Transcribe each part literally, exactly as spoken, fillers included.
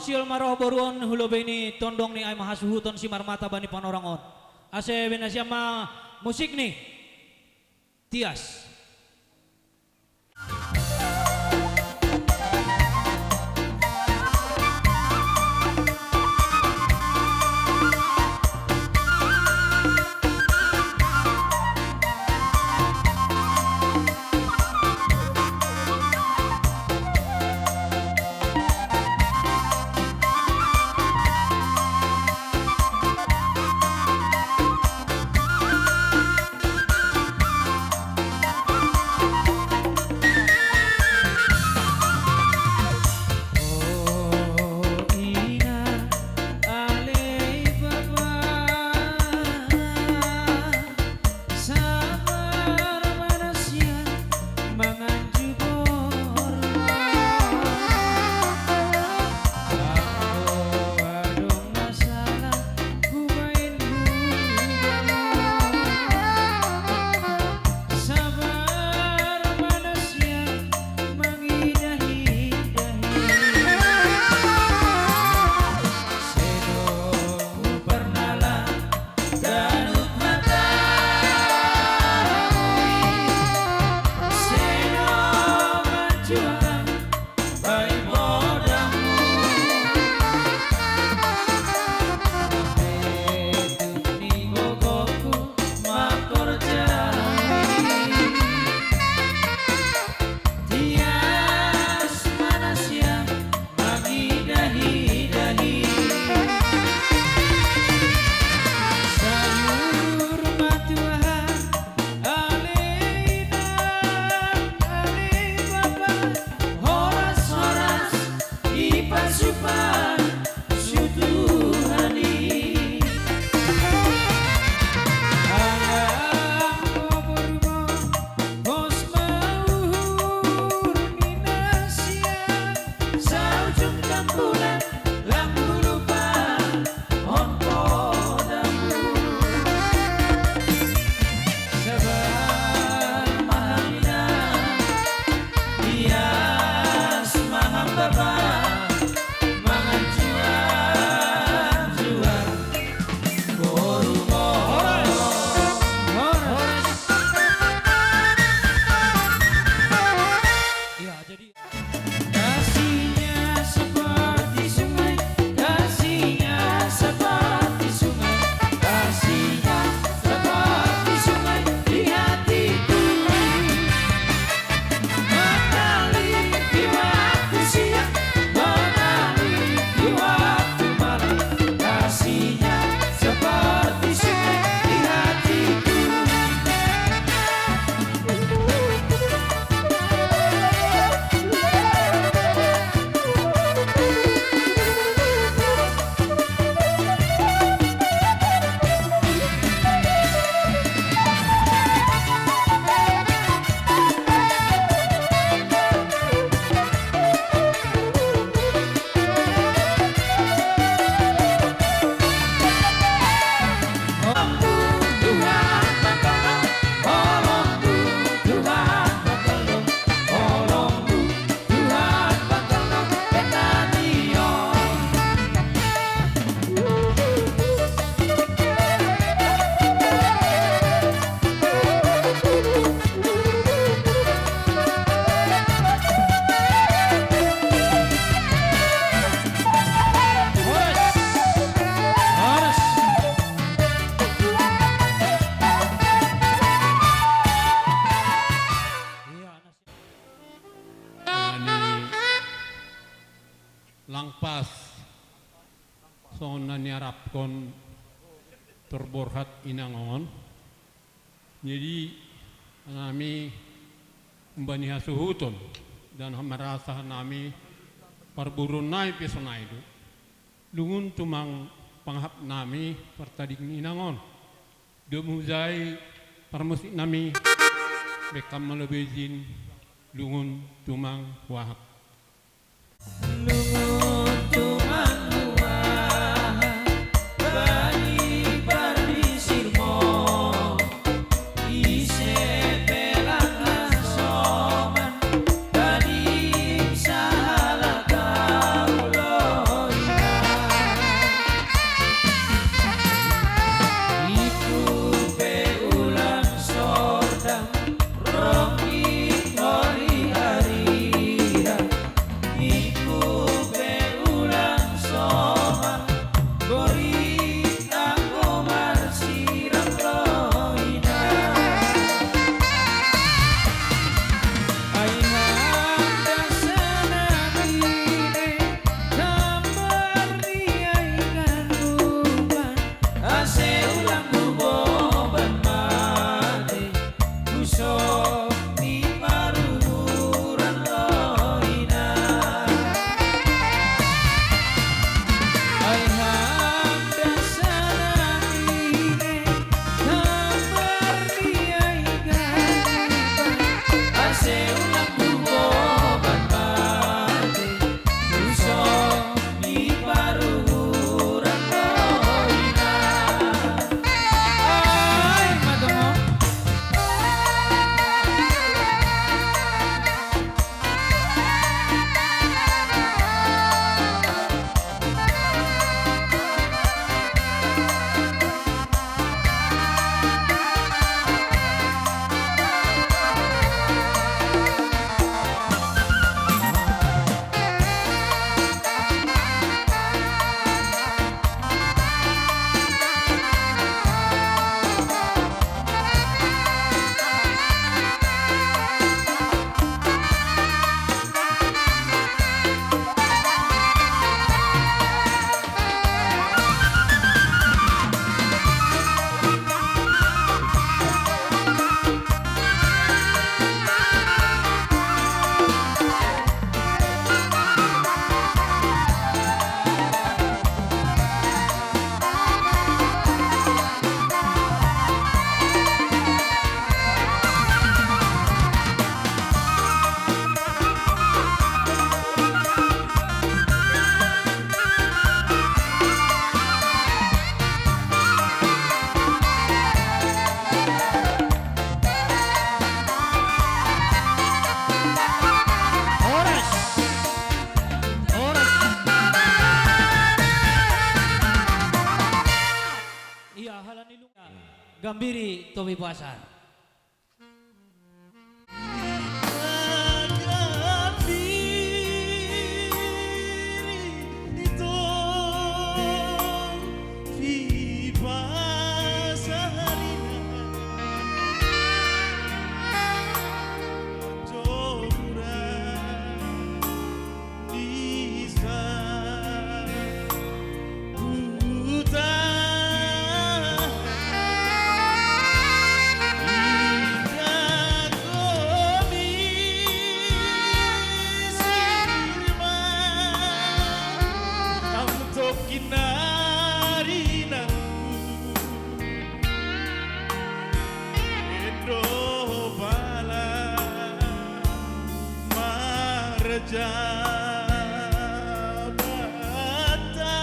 Siul ma roh boru on hu lobei ni tondong ni, ai ma hasuhuton simarmata bani panorang on. Ase baen nasiam ma musik ni. Tias. Langpas songon na niarapkon tor borhat inang on. Jadi nami humbani hasuhuton dan marasa nami parboruon nami pe sonai do. Lungun tumang pangahap nami partading ni inang on. Domu jai parmusik nami, bekkam ma lobei jin, lungun tumang huahap. Lungun tumang huahap bani parbisirmon, ise pe lang hasoman, tadim sahalak au loi. Gambiri Tobi Pasar. Kinarina Indo bala marja bata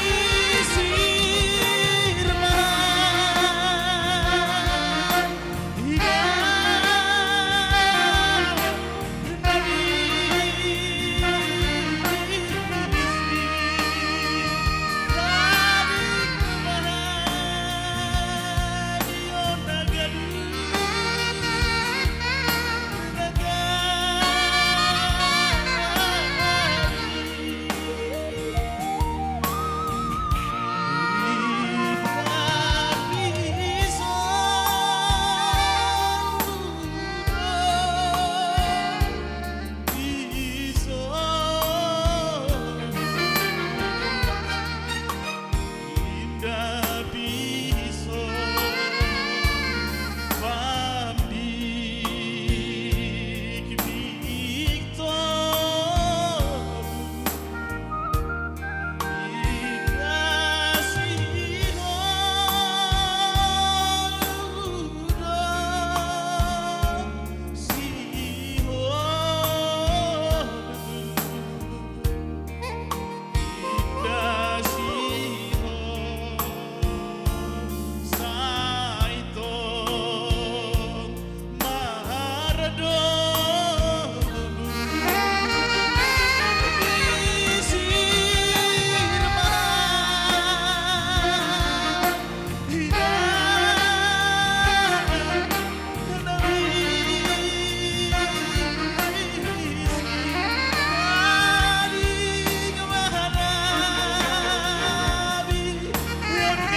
isirma.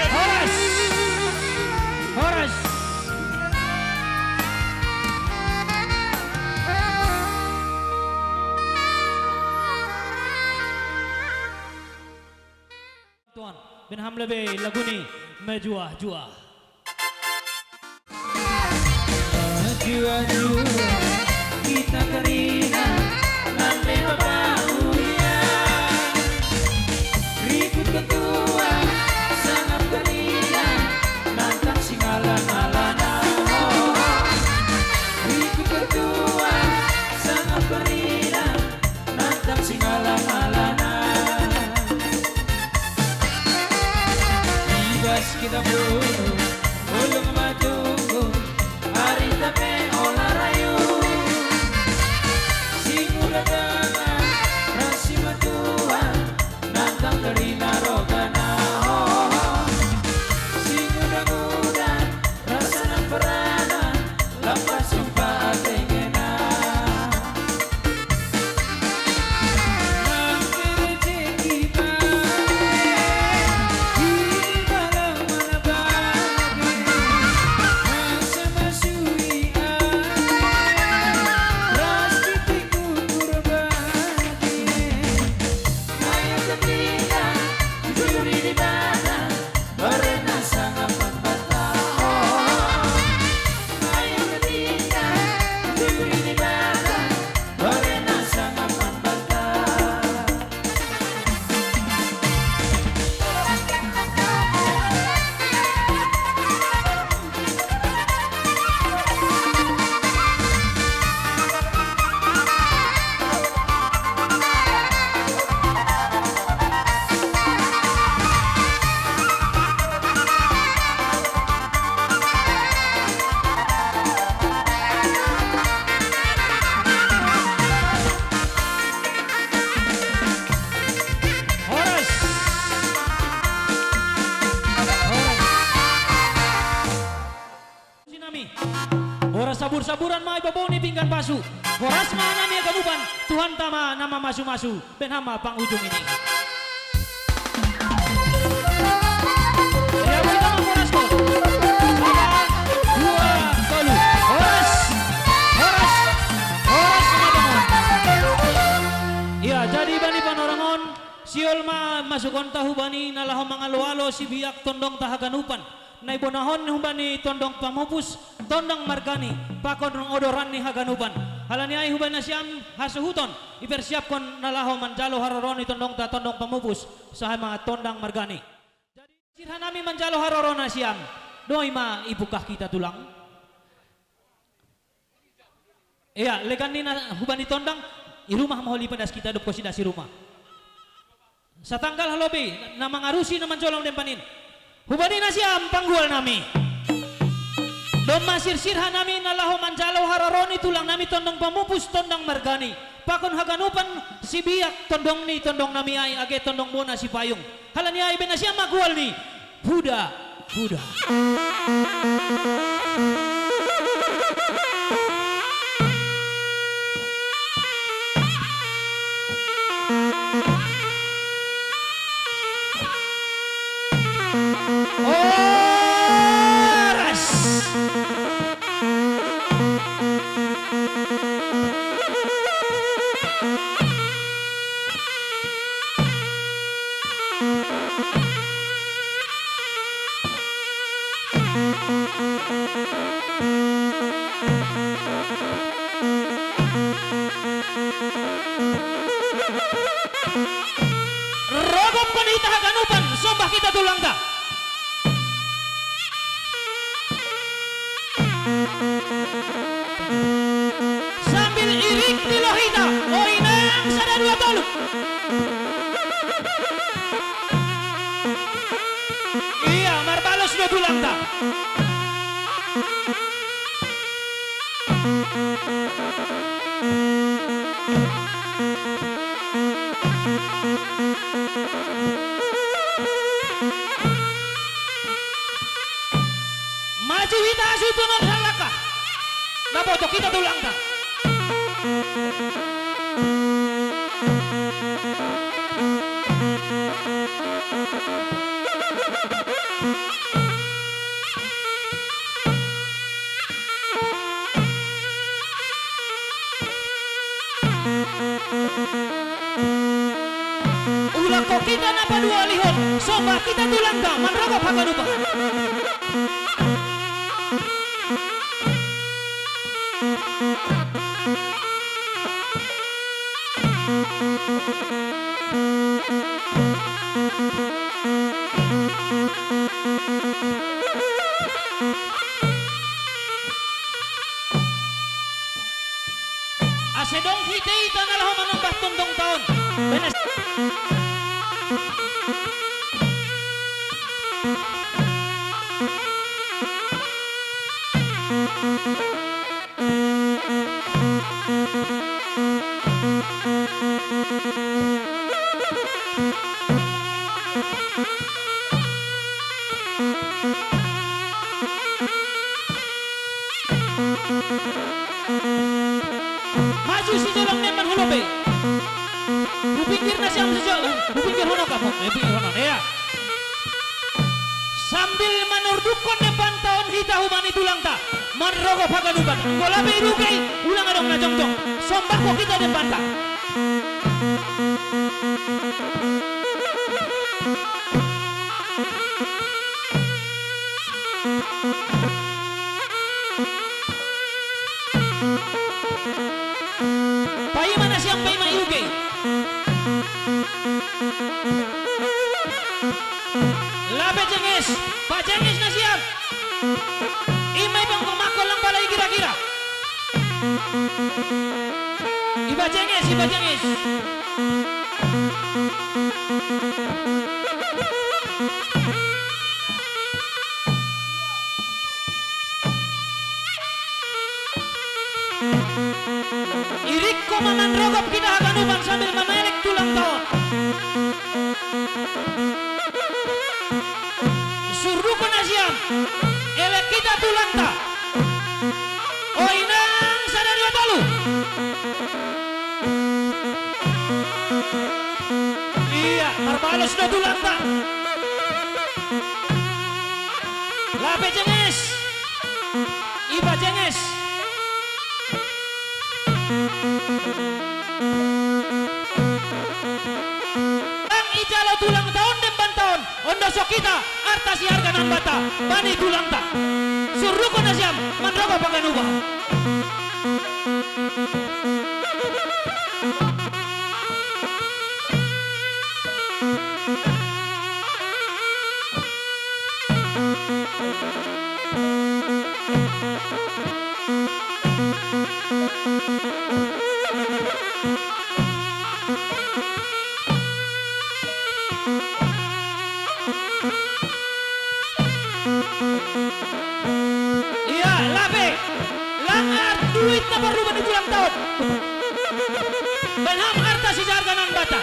Horas. Horas. Tuan, ben hamle be laguni mejuah-juah. Jua-jua kita karina nante babahuya. Rikut ketua sangat karina nantang singala-ngalana. Rikut ketua sangat karina nantang singala-ngalana. Ibas kita puru ulung matunggu, ari tape olah rayu. Singuda dana rasi matua nantang karina rogana. Singuda-nguda rasa nang perana, lampa sumpah atengena. Pasu, horas ma nami haganupan, Tuhanta ma na mamasumasu, bahen hami ma panghujung i. Ya, bahen hami horas do. Sada, dua, tolu. Horas, horas, horas ma bangon. Ya, jadi bani panorangon, sihol ma masukonta hubani na laho mangaloalo sibiak tondongta haganupan. Na ibonahon hubani tondong pamupus, tondong margani, pakon odoran ni haganupan. Halani ai hubani nasiam hasuhuton, ipersiapkon na laho manjalo haroro ni tondongta tondong pamupus, sahat ma tondong margani. Jadi sirha nami manjalo haroro nasiam, doi ma ipungkah hita tulang. Ia, legan ni na hubani tondong, i rumah ma holi padas hita dob kosida si rumah. Satanggal halobi, na mangarusi na manjolom dempan in. Hubani nasiam panggual nami. Domma sirsirha nami na laho manjalo haroro ni tulang nami tondong pamupus tondong margani. Pakon haganupan sibiak tondong ni tondong nami ai age tondong bona sipayung. Halani ai bahen nasiam ma gual ni. Huda, huda. Horas. Rogop hita haganupan, sombah hita tulangta. Sambil irik tilo hita, o inang, sada dua tolu. Ia, marbalos do tulangta. Maju hita, sutunon halaka. Dapotok hita tulangta. Ulakkon hita na paduahalihon, sombah hita tulangta, manrogop haganupan. Ase dong hita i na laho manombah tondongta on. Benes. Maju si jolom na manghulop i. Hupinggir nasiam si jolom, hupinggirhon ho, hupinggirhon ho, ia. Sambil manurdukkon dempanta on hita hubani tulangta, manrogop haganupan. Anggo lape i rugi, unang adong na jongjong. Sombahkon hita dempanta. Paima nasiam, paima i rugi. Lape jenges, pajenges nasiam. Ima i pangko mangko lang pala i gira-gira. Iba jenges, iba jenges. Irik ho ma manrogop hita haganupan sambil mamelek tulangta on. Surdukkon nasiam, elek hita tulangta. O inang, sada dua tolu. Iya, marbalos do tulangta. Lape Jenges. Iba Jenges. Ndang ijalo tulangta on dembanta on, ondosok hita arta siharga nan banta bani tulangta. Surdukkon nasiam manroba paganupan. Iya, lape. Lang ar duit na porlu bani tulangta on. Baen hami arta siharga nan banta.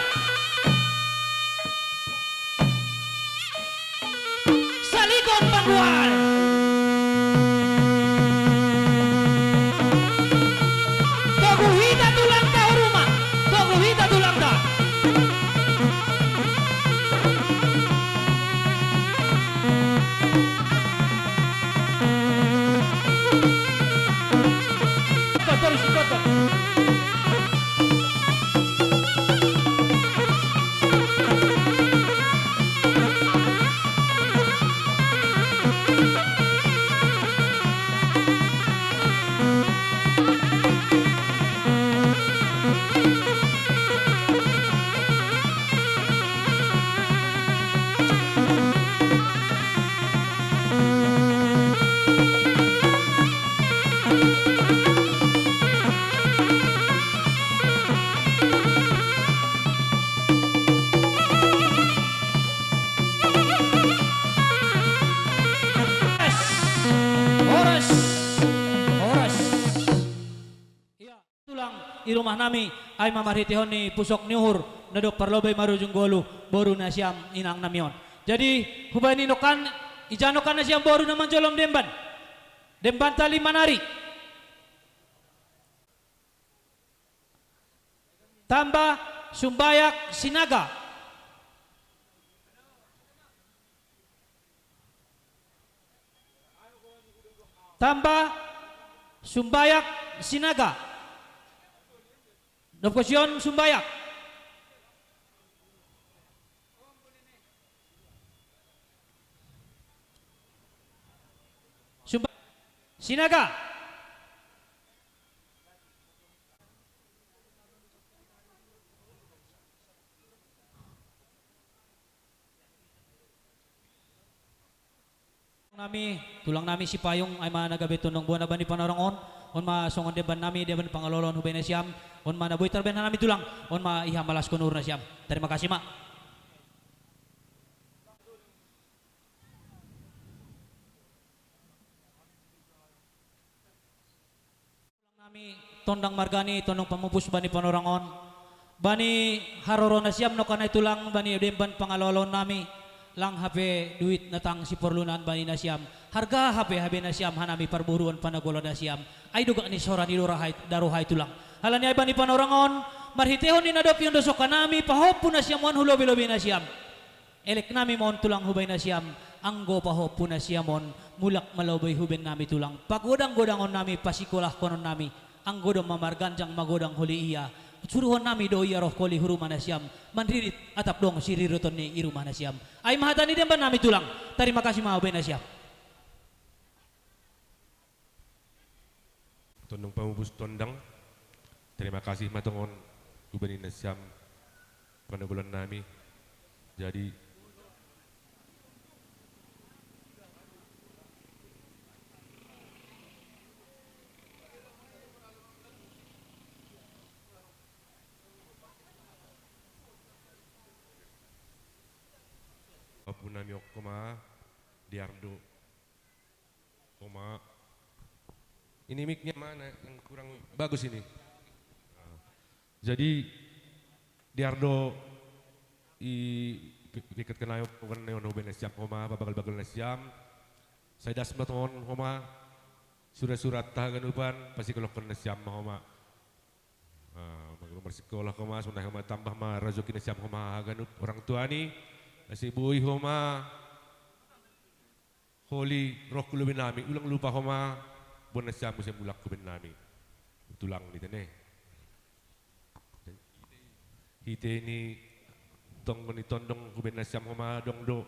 Salikon panggual. Togu hita tulangta, o ruma. Togu hita tulangta. Kotor, isi kotor. Horas. Horas. Iya. Tulang i rumah nami, ai ma marhiteihon ni pusok ni uhur, na dob parlobei marujung goluh, boru nasiam inang nami on. Jadi, hubaen i nongkan, ija nongkan nasiam boru na manjolom demban. Dembanta lima nari. Tamba Sumbayak Sinaga. Tamba Sumbayak Sinaga. Dob kosion Sumbayak. Sumba-, Sinaga. Nami, tulang nami Sipayung, ai ma na gabe tondong bona bani panorang on. On ma songon demban nami, demban pangalolon hubaen nasiam. On ma na boi tarbaen nami tulang. On ma ihambalaskon uhur nasiam. Terima kasih ma. Nami tondang margani, tondong pamupus bani panorang on, bani haroro nasiam nongkan i tulang, bani demban pangalolon nami, lang hape duit na tang siporlunan bani nasiam, harga hape habe nasiam hanami parboruon panagolan nasiam, ai do gok ni sora ni dora hai, daro hai tulang. Halani ai bani panorang on, marhiteihon ni na dob iondosok hanami pahompu nasiam on hu lobei-lobei nasiam. Elek nami ma on tulang hubaen nasiam, anggo pahompu nasiam on, mulak ma lobei hubaen nami tulang, pagodang-godangon nami, pasikolahkonon nami, anggo domma marganjang magodang holi ia, suruhon nami do ia roh holi hu rumah nasiam, manririt atap dong siriroton ni i rumah nasiam. Ai ma hata ni demban nami tulang, tarima kasih ma hubaen nasiam. Tondong pamupus tondang. Terima kasih ma tongon hubaen nasiam panagolan nami. Jadi, pahompu nami on, ho ma, Diardo. Ho ma. Ini mic-nya mana yang kurang bagus ini? Nah. Jadi, Diardo, i pi-, pikir kenai bukan neon hubaen nasiam ho ma, pabagol-bagol nasiam. Sai das ma tongon ho ma, surat-surat haganupan, pasikolokkon nasiam ma ho ma. Ah, maklum. Marsikola ho ma, sonai ho ma, tambah ma rajoki nasiam ho ma haganup orang tua ni, ase boi ho ma holi roh hu lobei nami, ulang lupa ho ma boan nasiam muse mulak hu baen nami. Tulang ni tene. Hite ni tonggo ni tondong hu baen nasiam ho ma dong do.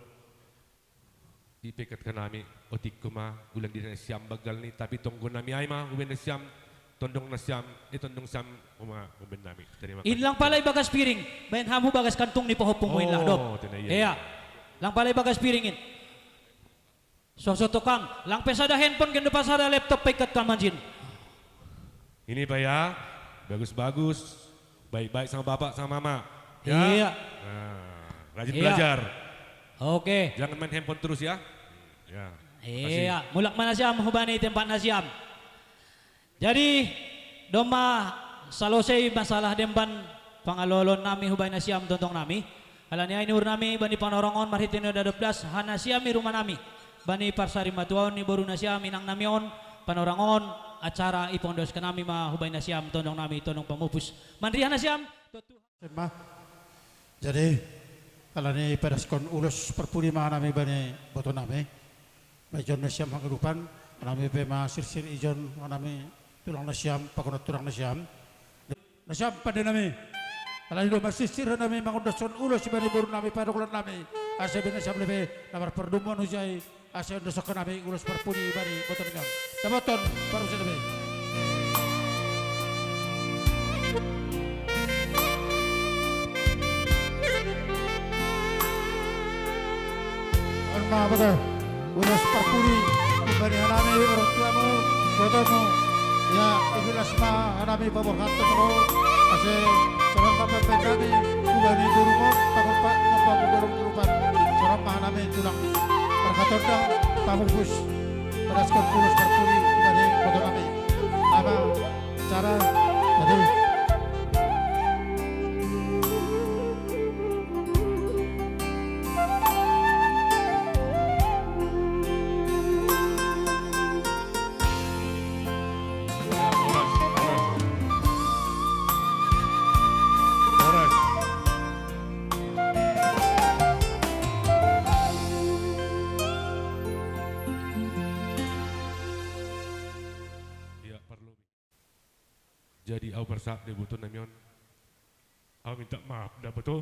Ipekat hanami otik ho ma, ulang di nasiam bagal ni, tapi tonggo nami ai ma hu baen nasiam, tondong nasiam, eh, tondong siam ho ma hu baen nami. Tarima kasih. In lang pala i bagas piring, baen hamu bagas kantung ni pahompung mu in lah, dop. Oh, tena iya. Iya. Lang pala i bagas piring in. Sosot ho kan, lang pe sada handphone, gendo pa sada laptop, paikat kan manjin. Ini, Pak, ya. Bagus-bagus. Baik-baik sama bapak sama mama. Ya? Iya. Nah, rajin belajar. Oke. Jangan main handphone terus ya. Ya. Makasih. Iya, mulak ma nasiam hubani tempat nasiam. Jadi, domma salosei masalah demban pangalolon nami hubani nasiam tongtong nami. Alani ai ni uhur nami bani panorang on marhite ni Oda dua belas, hanasiam i ruma nami. Bani parsarimatua on ni boru nasiam, inang nami on, panorang on, acara ipangondos hanami ma hubani nasiam tondong nami, tondong pamupus. Manriah nasiam, tutu. Sema. Jadi, alani padaskon ulos parpudi ma hanami bani boto nami. Ba ijon nasiam haganupan, hanami pe masirsir ijon hanami tulang nasiam, pagonat tulang nasiam. Nasiam pande nami. Alani do masirsir hanami mangondoskon ulos bani boru nami, padokolan nami. Asa baen nasiam lebe na marpardomuan hujai, asa ondoskon hanami ulos parpudi bani boto nami. Dapoton, parmuse nami. On ma boto, ulos parpudi, hubani hanami orang tuamu, botomu, ya, ikhlas ma hanami paborhathon ro, ase, songon ma pambahen nami, hubani borumu, pamompa, pamompa borumu, songon ma hanami tulang, marhatondang, pamupus, padaskon ulos parpudi, hubani boto nami. Ama, cara, aduh. Jadi au parsahap da boto nami on. Au minta maaf da boto.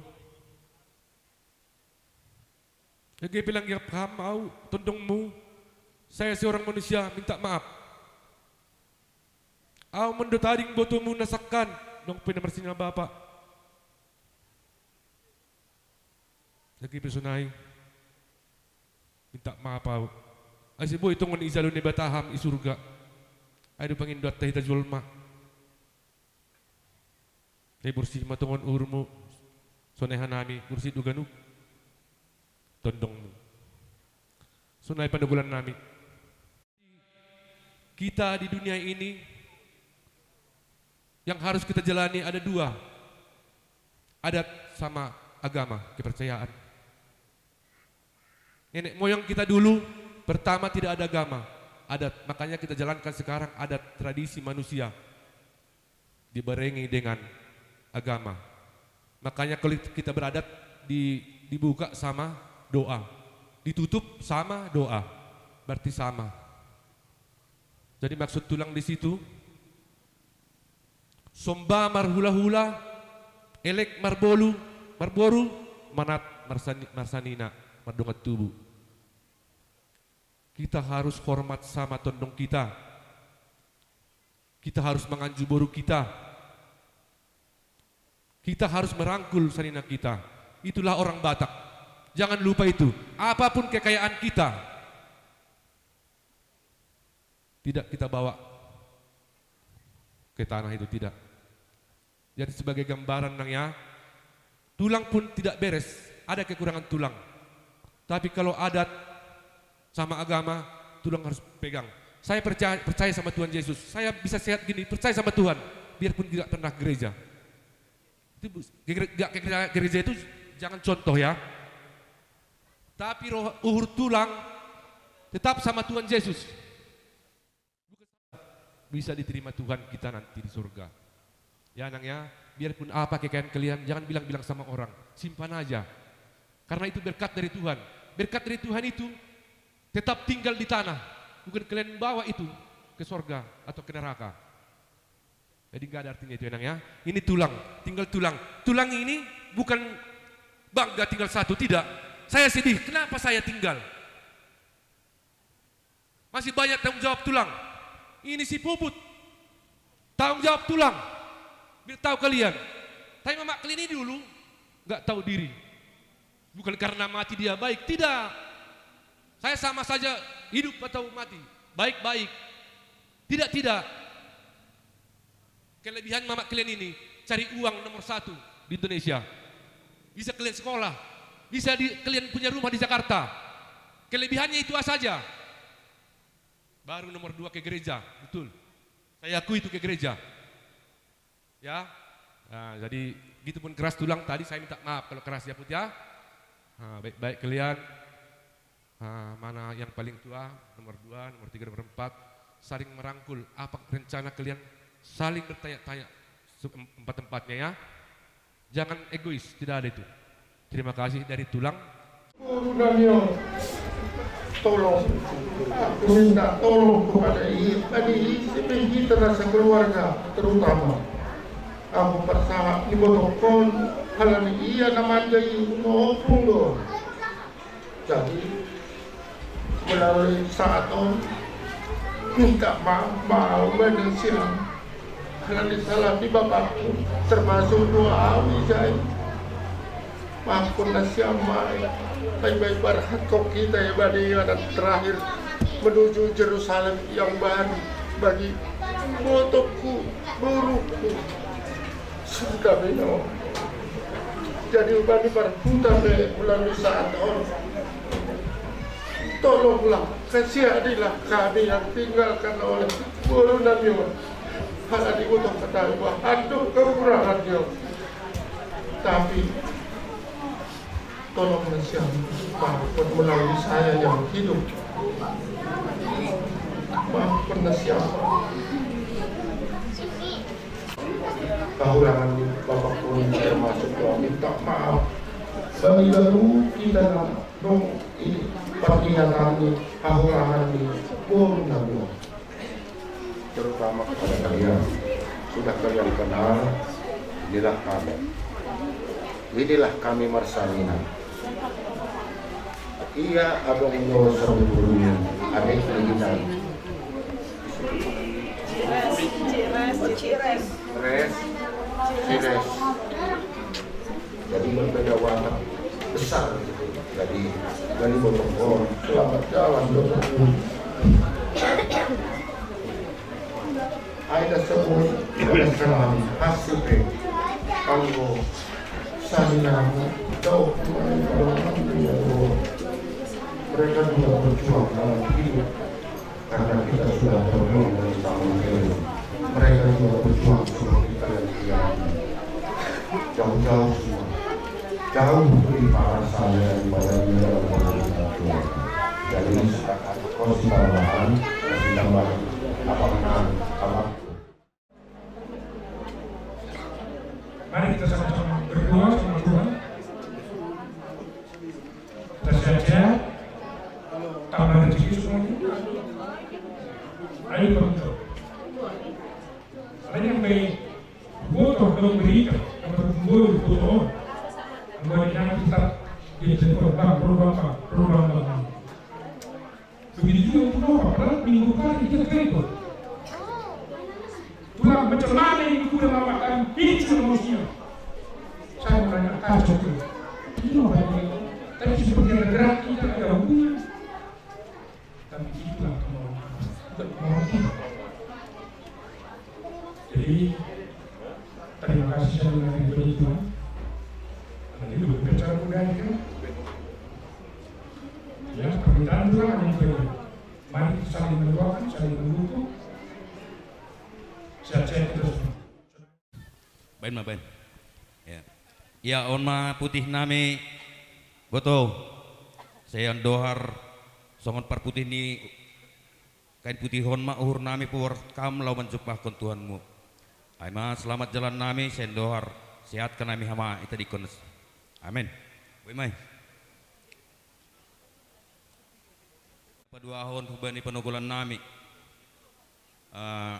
Age pe lang iap ham au tondongmu, saya seorang manusia minta maaf. Au mandok tading botomu na sangkan, nunga pe na marsinina bapa. Age pe sonai, minta maaf au. Ase boi tongon ijalo Naibata ham i surga. Ai do pangindoanta hita jolma. Ai borsih ma tongon uhurmu, sonai hanami borsih do ganup tondongmu. Sonai pandokolan nami. Kita di dunia ini yang harus kita jalani ada dua. Adat sama agama, kepercayaan. Nenek moyang kita dulu, pertama tidak ada agama, adat. Makanya kita jalankan sekarang adat tradisi manusia. Dibarengi dengan agama. Makanya kalau kita beradat di, dibuka sama doa, ditutup sama doa, berarti sama. Jadi maksud tulang di situ, somba marhulahula, elek marbolu, marboru, manat marsani-, marsanina, mardongan tubu. Kita harus hormat sama tondong kita. Kita harus manganju boru kita. Kita harus merangkul sanina kita. Itulah orang Batak. Jangan lupa itu. Apapun kekayaan kita, tidak kita bawa ke tanah itu, tidak. Jadi sebagai gambaran nang ya, tulang pun tidak beres, ada kekurangan tulang. Tapi kalau adat sama agama, tulang harus pegang. Saya percaya, percaya sama Tuhan Yesus. Saya bisa sehat gini, percaya sama Tuhan. Biarpun tidak pernah gereja. Itu bu-, gere-, gak ke gereja, gereja itu jangan contoh ya. Tapi roh, uhur tulang tetap sama Tuhan Yesus. Bisa diterima Tuhan kita nanti di surga. Ya, nang ya. Biarpun apa kekayaan kalian, jangan bilang-bilang sama orang. Simpan aja. Karena itu berkat dari Tuhan. Berkat dari Tuhan itu tetap tinggal di tanah. Bukan kalian bawa itu ke sorga atau ke neraka. Jadi nggak ada artinya itu, Enang, ya. Ini tulang, tinggal tulang. Tulang ini bukan bangga tinggal satu, tidak. Saya sedih, kenapa saya tinggal? Masih banyak tanggung jawab tulang. Ini si Puput. Tanggung jawab tulang. Biar tahu kalian. Tapi mamak kalian ini dulu nggak tahu diri. Bukan karena mati dia baik, tidak. Saya sama saja hidup atau mati. Baik-baik. Tidak, tidak. Kelebihan mamak kalian ini, cari uang nomor satu di Indonesia. Bisa kalian sekolah, bisa di, kalian punya rumah di Jakarta. Kelebihannya itu saja. Baru nomor dua ke gereja, betul. Saya akui itu ke gereja. Ya, nah, jadi gitu pun keras tulang tadi, saya minta maaf kalau keras ya, Put, ya. Nah, baik-baik kalian. Nah, mana yang paling tua, nomor dua, nomor tiga, nomor empat, saling merangkul. Apa rencana kalian? Saling bertanya-tanya, se-, em-, empat-empatnya, ya. Jangan egois, tidak ada itu. Terima kasih dari tulang. Guru Daniel, tolong. Aku minta tolong kepada ia, pada ia, sebagai kita rasa keluarga, terutama. Aku percaya di botokon, kalau ia namanya ia, ngopung do. Jadi, melalui saat on, minta maaf, maaf, banyak siang. Karena disalah di bapakku, termasuk doa Wijay. Maafkan nasi amai. Baik-baik berkat kau kita ya, bani dan terakhir menuju Jerusalem yang baru bagi botokku, burukku. Sudah beno. Jadi ubani parputar deh melalui saat on. Tolonglah, kasihanilah kami yang tinggalkan oleh guru Daniel. Hal di utuh ketahui bahwa aduh kekurangannya. Tapi tolonglah siapa pun melalui saya yang hidup. Maafkan siapa. Kahurangan ni Bapak pun termasuk doa minta maaf. Bagi lalu kita nak dong ini peringatan ni kahurangan ni pun terutama kepada kalian. Sudah kalian kenal, inilah kami. Inilah kami Marsalina. Iya, abang Indo sebetulnya ada keinginan. Res, Cires. Jadi berbeda warna besar. Jadi dari Botong, selamat jalan Botong. Aida sebut, aida sekarang hasil pe. Kanggo, sani namu, jauh, mereka juga berjuang dalam hidup. Karena kita sudah terbuang dari tahun ini. Mereka juga berjuang seperti kalian. Jauh-jauh semua. Jauh lebih parah saya daripada dia dalam pemerintahan Tuhan. Jadi, silakan, kau silakan, silakan, abang, abang. Mari kita sama-sama berdoa sama Tuhan. Kita sehat-sehat. Tambah rezeki semuanya. Ayo, Pak. Ada yang baik. Gua tolong berikan. Yang berkumpul, gua tolong. Gua yang kita, dia jadi korban, korban, korban. Begitu juga untuk Bapak, padahal minggu pagi dia repot. Tulang, macam mana ini kuda Bapak kami picu manusia? Saya mau nanya, kacau tu. Itu apa ini? Tapi seperti ada gerak kita, ada hubungan. Tapi itulah kemauan kita. Bukan kemauan kita. Jadi, terima kasih saya mengenai begitu. Karena itu berbicara budaya kan. Ya, permintaan doa yang baik. Mari kita saling mendoakan, saling mendukung. Sehat-sehat kita semua. Bain ma, bain. Ya. Ya, on ma putih nami, botou. Saya dohar songon parputih ni kain putih on ma uhur nami puar kam laho manjumpahkon Tuhanmu. Ai ma selamat jalan nami, sendohar sehat ka nami hama ita dikon. Amin. Boy mai. Paduahon hubani panogolan nami. Eh,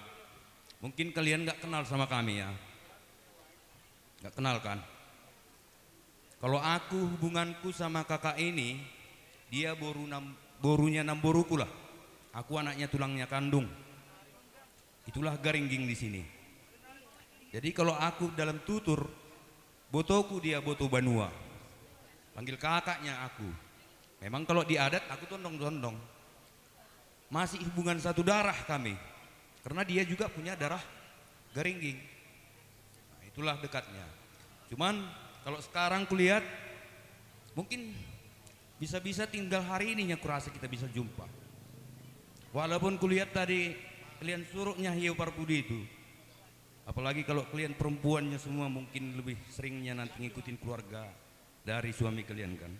mungkin kalian nggak kenal sama kami ya. Nggak kenal kan? Kalau aku, hubunganku sama kakak ini, dia boru nam-, borunya namboruku lah. Aku anaknya tulangnya kandung. Itulah garingging di sini. Jadi kalau aku dalam tutur, botoku dia boto banua. Panggil kakaknya aku. Memang kalau di adat aku tondong-tondong. Masih hubungan satu darah kami. Karena dia juga punya darah garingging. Nah, itulah dekatnya. Cuman kalau sekarang kulihat, mungkin bisa-bisa tinggal hari ininya kurasa kita bisa jumpa. Walaupun kulihat tadi kalian suruknya hiu parpudi itu. Apalagi kalau kalian perempuannya semua mungkin lebih seringnya nanti ngikutin keluarga dari suami kalian kan.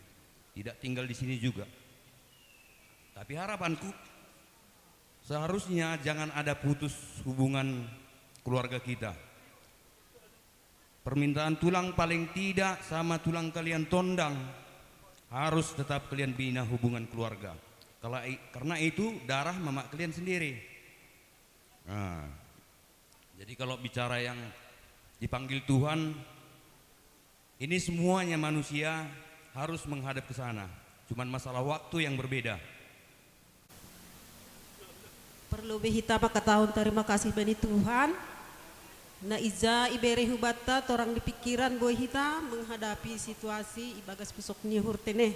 Tidak tinggal di sini juga. Tapi harapanku, seharusnya jangan ada putus hubungan keluarga kita. Permintaan tulang paling tidak sama tulang kalian tondang harus tetap kalian bina hubungan keluarga. Kalau i-, karena itu darah mamak kalian sendiri. Nah, jadi kalau bicara yang dipanggil Tuhan, ini semuanya manusia harus menghadap ke sana. Cuman masalah waktu yang berbeda. Parlu be hita pakataon tarima kasih bani Tuhan. Na ija ibere hubanta torang di pikiran boy hita menghadapi situasi ibagas pusok ni uhur tene.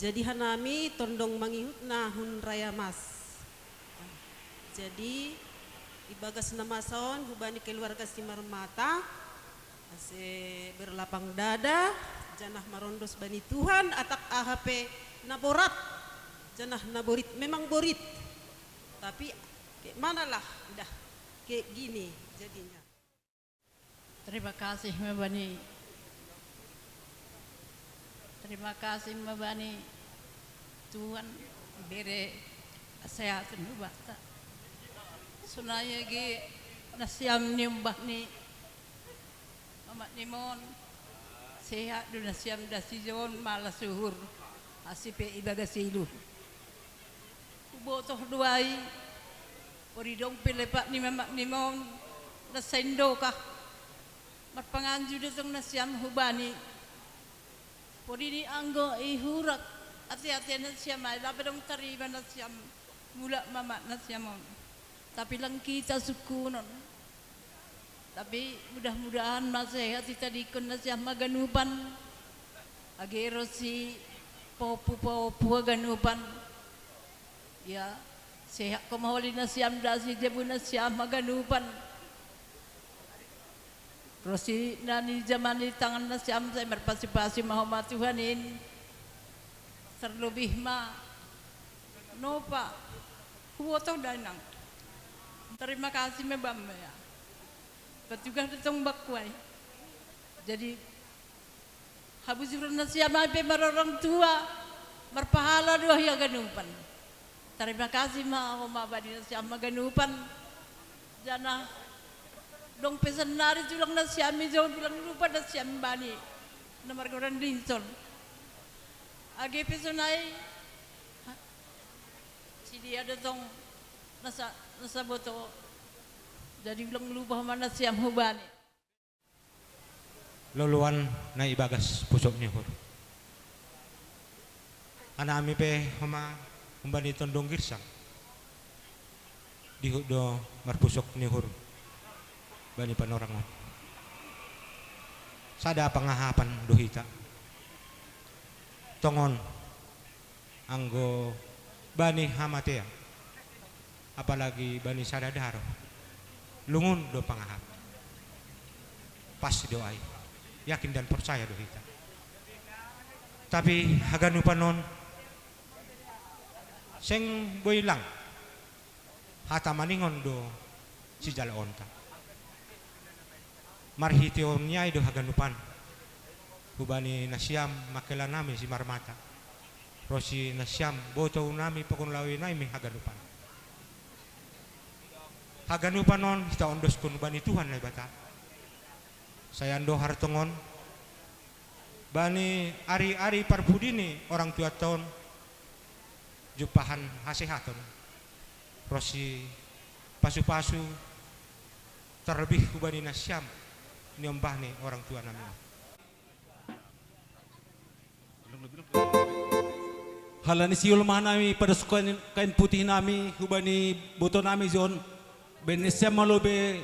Jadi hanami tondong mangihut na hun raya mas. Jadi ibagas na masa on hubani keluarga Simarmata, ase berlapang dada, janah marondos bani Tuhan atak aha pe na borat, janah na borit, memang borit. Tapi ke manalah dah ke gini jadinya. Terima kasih ma bani Terima kasih ma bani Tuhan bere sehat ni bata. Sonai age nasiam ni umbah ni mamak ni mon sehat do nasiam dasi jon malas uhur asi pe ibagas ilu. Hubotoh do ai, podi dong pe lepak ni mamak ni mon na saindo kah. Marpanganju do tong nasiam hubani. Podi ni anggo ihurak ate-ate nasiam ai lape dong tarima nasiam mulak mamak nasiam on. Tapi lang kita sungkunon. Tapi mudah-mudahan ma sehat ita dikon nasiam haganupan. Age ro si popu-popu haganupan. Ia sehat ko maholi nasiam dasi jabu nasiam haganupan. Ro si na ni jaman ni tangan nasiam sai marpasi-pasi ma homa Tuhan in. Terlebih ma nopa hubotoh dainang. Terima kasih ma bam ya. Patugah do tong bakku ai. Jadi habujuron nasiam ai pe marorang tua marpahala do ahu haganupan. Tarima kasih ma homa bani nasiam haganupan. Janah dong pe sannari tulang nasiam i jou tulang lupa nasiam bani na margoran Dinson. Age pe sonai sidia do tong nasa nasa boto. Jadi ulang lupa ma nasiam hubani. Loloan na ibagas pusok ni uhur. Anami pe homa humbani tondong girsang. Dihut do marpusok ni uhur bani panorang on. Sada pangahapan do hita. Tongon anggo bani hamatean, apalagi bani sada daro, lungun do pangahap. Pas do ai, yakin dan porsaya do hita. Tapi haganupan on seng boi lang hata maningon do sijalaonta. Marhiteon ni ai do haganupan hubani nasiam mangkela nami Simarmata ro si nasiam botou nami pogon lawi nami haganupan. Haganupan on hita ondoskon bani Tuhan Naibata. Sai andohar tongon bani ari-ari parpudi ni orang tuanta on, jumpahan hasehaton ronsi pasu-pasu, terlebih hubani nasiam niombah ni orang tua nami. Halani sihol ma hanami padoskon kain putih nami hubani boto nami jo on, baen nasiam ma lobei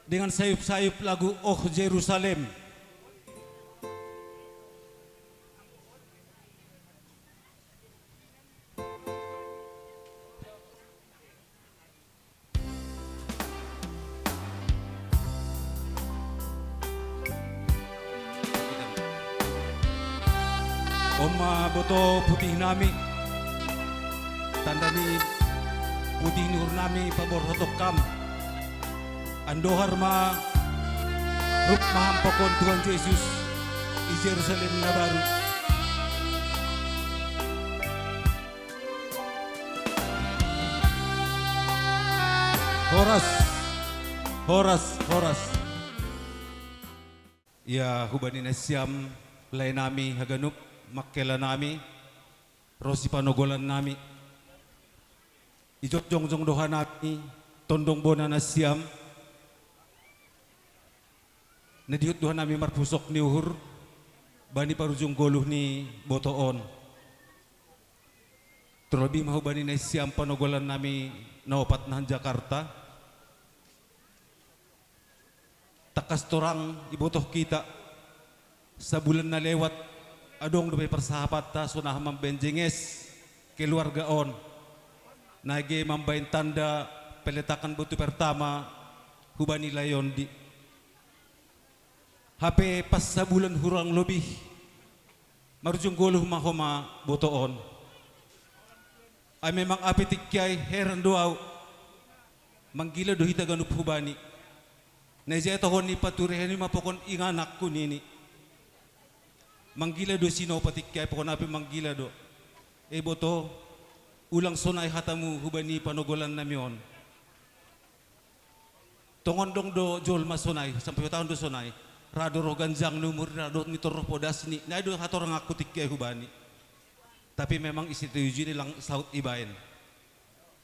dengan sayup-sayup lagu Oh Jerusalem. On ma boto putih nami, tanda ni putih ni uhur nami paborhaton kam. Andohar ma rap ma Ham pakon Tuhan Jesus i Jerusalem na baru. Horas, horas, horas. Ia hubani nasiam, lae nami haganup, mangkela nami, ronsi panogolan nami. Ijongjong do hanami tondong bona nasiam, na dihut do hanami marpusok ni uhur bani parujung goluh ni boto on. Terlebih ma hubani nasiam panogolan nami na opat nahan Jakarta. Tangkas torang ibotoh hita, sabulan na lewat adong dope parsahapanta sonaha mambaen jenges keluarga on, na age mambaen tanda peletakan batu pertama hubani lae ondi. Hape pas sabulan hurang lobih, marujung goluh ma homa boto on. Ai memang hape tingki ai heran do ahu. Manggila do hita ganup hubani. Na ijai tohon ni paturehon i ma pakon inganakku nini. Manggila do sinopa tingki ai, pakon hape manggila do. E boto, ulang sonai hatamu hubani panogolan nami on. Tongon dong do jolma sonai, sampe huhatahon do sonai. Ra do roh ganjang ni umur, ra do mitor roh podas ni. Na i do hatoranganku tingki ai hubani. Tapi memang ise tu ujini lang saut ibaen.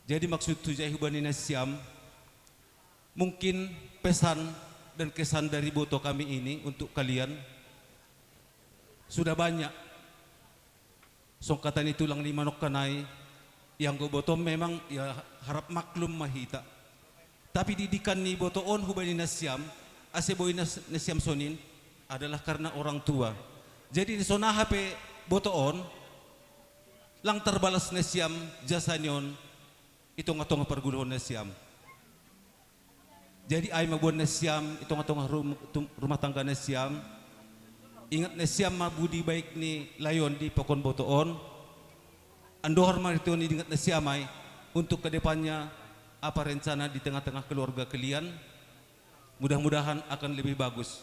Jadi maksudhu ijai hubani nasiam, mungkin pesan dan kesan dari boto kami ini untuk kalian sudah banyak. Songon hata ni tulang ni manungkun ai, ianggo boto memang ia harap maklum ma hita. Tapi didikan ni boto on hubani nasiam, ase boi nas-, nasiam sonin adalah karena orang tua. Jadi sonaha pe boto on, lang tarbalas nasiam jasa ni on i tongah-tongah parguluhon nasiam. Jadi ai ma boan nasiam i tongah-tongah rum-, tum-, rumah tangga nasiam. Ingat nasiam ma budi baik ni lae ondi pakon boto on. Andohar ma riton i diingat nasiam ai untuk ke depannya apa rencana di tengah-tengah keluarga kalian. Mudah-mudahan akan lebih bagus.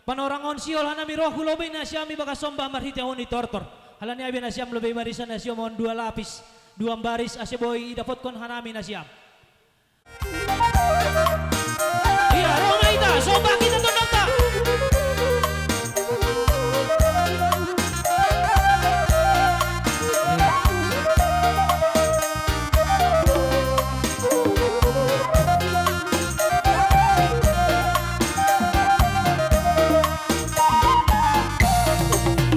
Panorang on sihol hanami roh hu lobei nasiam ibagas somba marhitehon i tortor. Halani ai be nasiam lobei marisa nasiam on dua lapis, dua baris ase boi idapotkon hanami nasiam. Ia, ro ma hita, somba hita tondongta.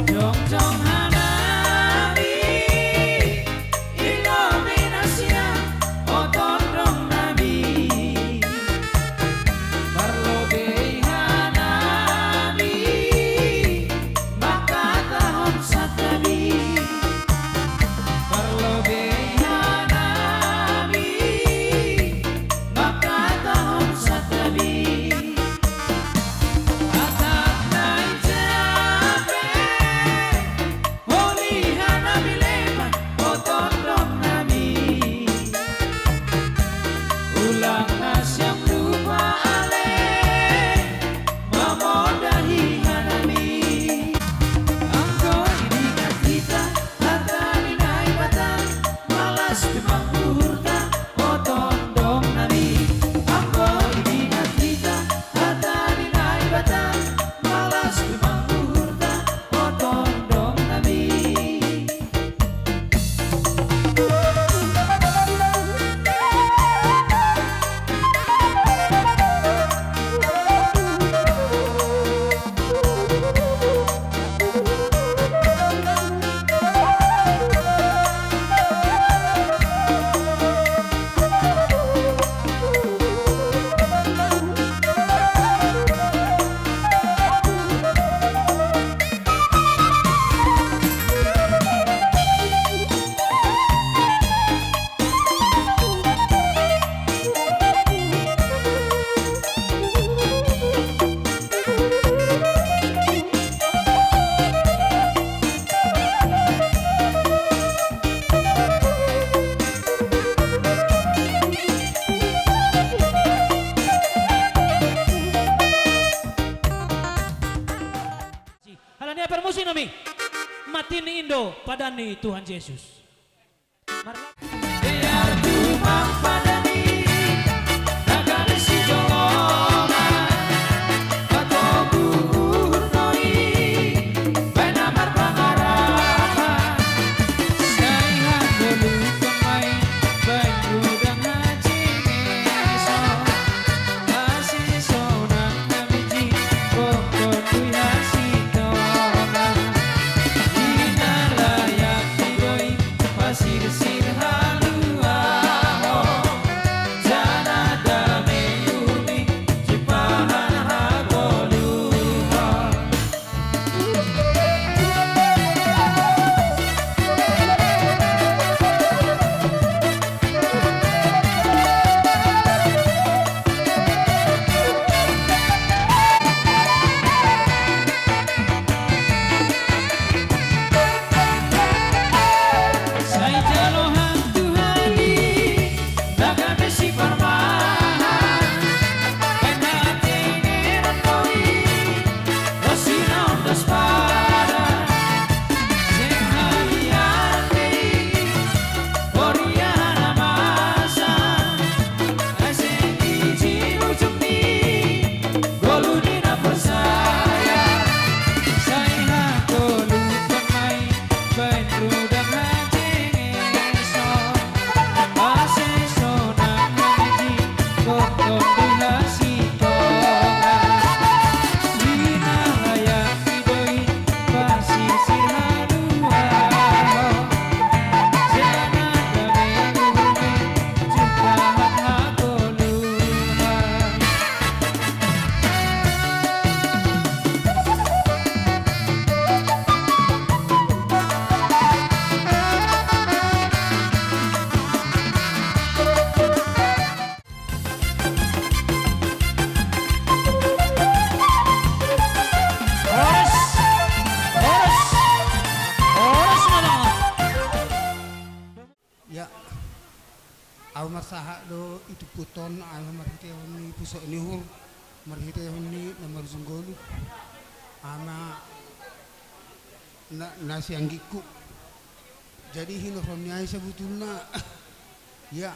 Jongjong hanami i lobei nasiam, oto Musinami, matinni Indo, padanni Tuhan Yesus. Horas, horas, horas na lang. Ya, ahu marsahat do i tumputon, ahu marhitehon ni puso ni uhur, marhitehon ni na marujung ngolu, ama na, na sianggikku. Jadi hinorhon ni ai sabutulna, ya,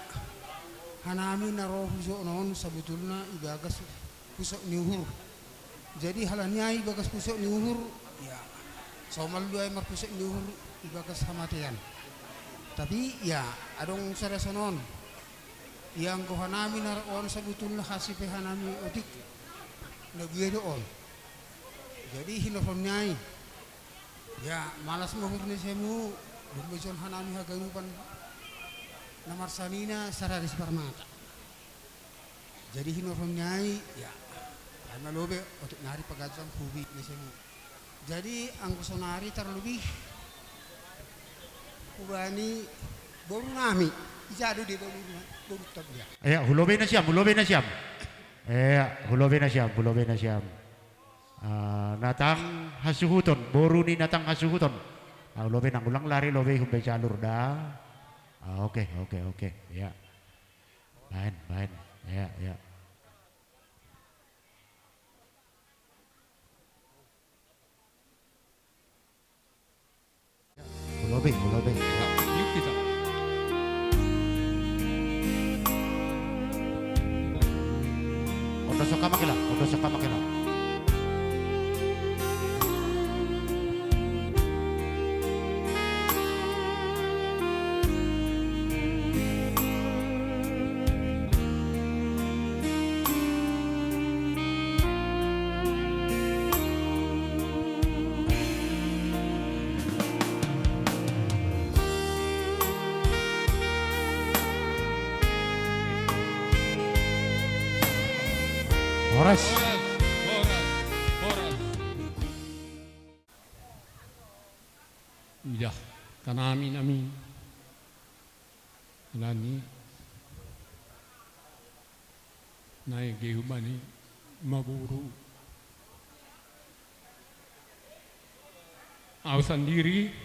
hanami na ro hujono on sabutulna ibagas puso ni uhur. Jadi halani ai ibagas puso ni uhur, ya, somal do ai marpuso ni uhur ibagas hamatean. Tapi ya, adong sada sonon. Ya, anggo hanami na ro on sabutulna hasi pe hanami otik, na buya do on. Jadi hinorhon ni ai, ya, malas ma uhur ni semu, domma ijon hanami haganupan na marsanina sarari siparmata. Jadi hinorhon ni ai, ya, ai ma lobe otik nari paganjang hubi ni semu. Jadi anggo sonari tarlebih hubani boru nami, ija do dia boru, boru tong dia. Ya, hulobe nasiam, hulobe nasiam. Ya, hulobe nasiam, hulobe nasiam. Ah, natang hasuhuton, boru ni natang hasuhuton. Ah, lobe nang ulang lari lobe humbe jalur da. Ah, oke, oke, oke. Ya. Baen, baen. Ya, ya. Hulobe, hulobe. Ya. Yuk kita. Ondo sokka ma kela, ondo sokka ma kela. Horas. Horas, horas, horas. Idah, tanami nami. Nani. Naeng gehu bani maboru. Au sandiri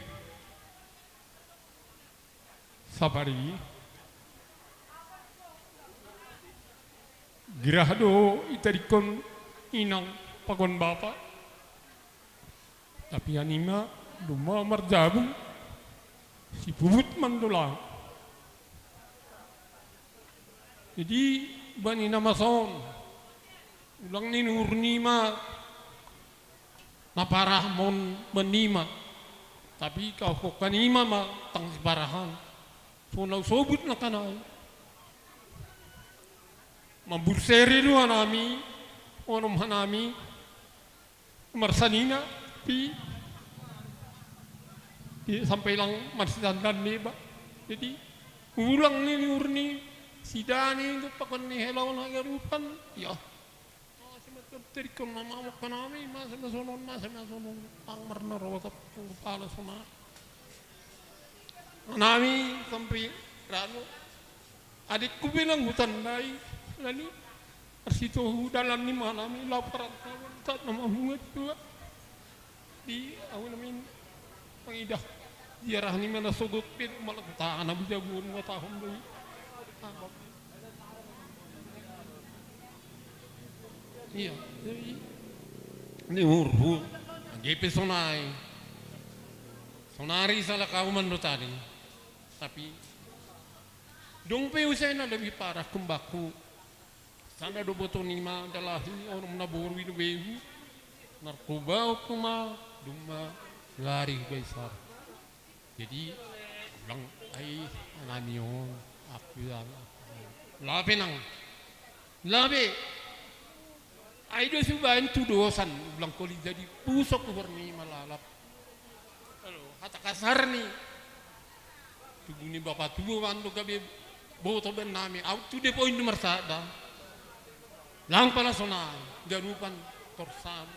sapari girah do itadingkon inang pakon bapa. Tapi anima, domma marjabu, sipubut mandolang. Jadi, bani na masa on, ulang ni nurni ma na parah mon bani ma. Tapi kahokanima ma tang siparahan. So na usobut na kanai. Mamburseri do hanami, onom hanami, marsanina, pi, pi sampai lang marsitandan ni ba. Jadi, ulang ni nurni, sidani tu pakon ni hela on haganupan. Ya. Masa ma terikon na mamuk hanami, masa ma sonon, masa ma sonon. Ang marna rawatap kepala sona. Hanami sampai ranu. Adikku bilang hutan dai, lani arsitohu dalan ni manami laparan tawan tak nama bunga dua. Di awin amin pangidah ziarah ni mana sogot pin malak tanah bijagun matahun dai. Iya, jadi ni urhu. Gepe sonai. Sonari salah kauman do tadi. Tapi dong pe usai na lebih parah kembaku. Sana do boto nima dalahi onom na boru i do behu. Narkoba okuma domma lari gaisar. Jadi ulang ai hanami on aku yang lape nang lape. Ai do subaen tu dosan ulang koli jadi pusok uhur ni malalap. Halo, hata kasar ni. Tugu ni bapa tugu kan tu gabe boto ben nami. Au tu de poin nomor sada. Lang pala sonai ganupan torsan.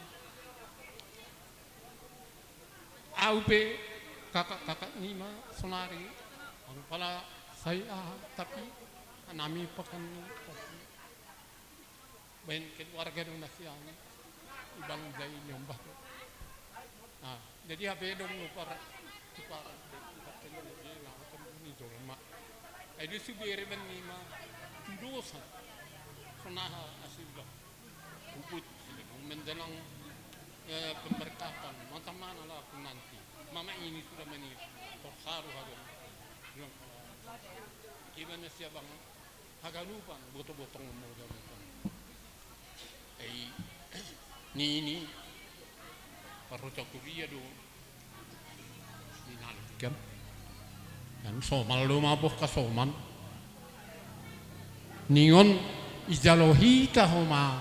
Au pe kakak-kakak nima sonari. Ang pala sai ah tapi nami pakan ni. Bain keluarga dong nasi ami. Ibang jai nyombah. Nah, jadi hape dong lupar. Lupar. Lupar kena lagi nah akan bunyi jolma. Ai di subere ben nima. Dosa. Sonaha asiblah. Ubud. Menjelang eh, pemberkatan. Macam mana lah aku nanti. Mama ini sudah meninggal. Torsaru hagan. Bilang, gimana sih abang? Haganupan, boto-botong mo haganupan. Ai ni ini parroca kuria do. Ninalkan. Kan somal do mapoh kasoman. Ningon ijalo hita homa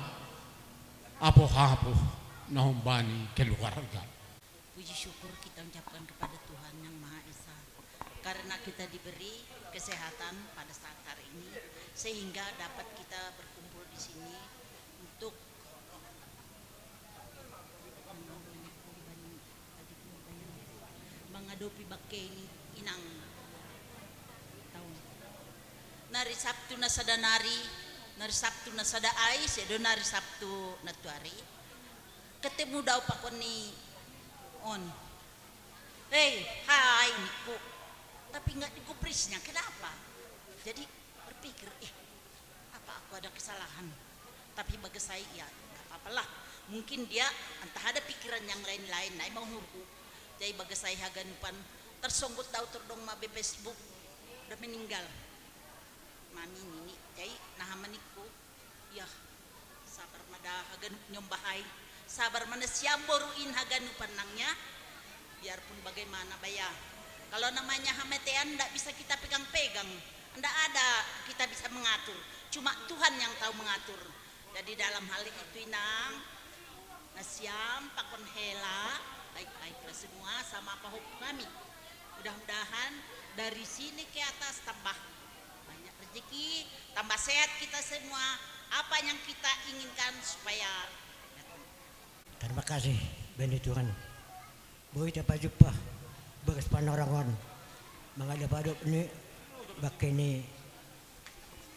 apoh-apoh na hombani keluarga. Puji syukur kita ucapkan kepada Tuhan Yang Maha Esa karena kita diberi kesehatan pada saat hari ini sehingga dapat kita berkumpul di sini untuk mengadopi bakke ini inang taun. Nari Sabtu na sada nari, nari Sabtu na sada ai, sedo nari Sabtu na tuari. Ketemu dau pakon ni on. Hei, hai niku. Tapi nggak digubrisnya, kenapa? Jadi berpikir, ih, apa aku ada kesalahan? Tapi bagesai ya, nggak apa-apalah. Mungkin dia entah ada pikiran yang lain-lain, nai mau nurku. Jadi bagesai haganupan tersongkut dau terdong mabe Facebook, udah meninggal. Mami nini, jadi nah maniku. Yah, sabar mada haganup nyombahai. Sabar mana siam boruin haganupan nangnya. Biarpun bagaimana baya. Kalau namanya hametean ndak bisa kita pegang-pegang. Ndak ada kita bisa mengatur. Cuma Tuhan yang tahu mengatur. Jadi dalam hal itu inang, nasiam pakon hela, baik-baiklah semua sama apa hope kami. Mudah-mudahan dari sini ke atas tambah banyak rezeki, tambah sehat kita semua, apa yang kita inginkan supaya datang. Terima kasih, bani Tuhan. Boi tapajumpa bagas panorongon mangadop-adop ni bakke ni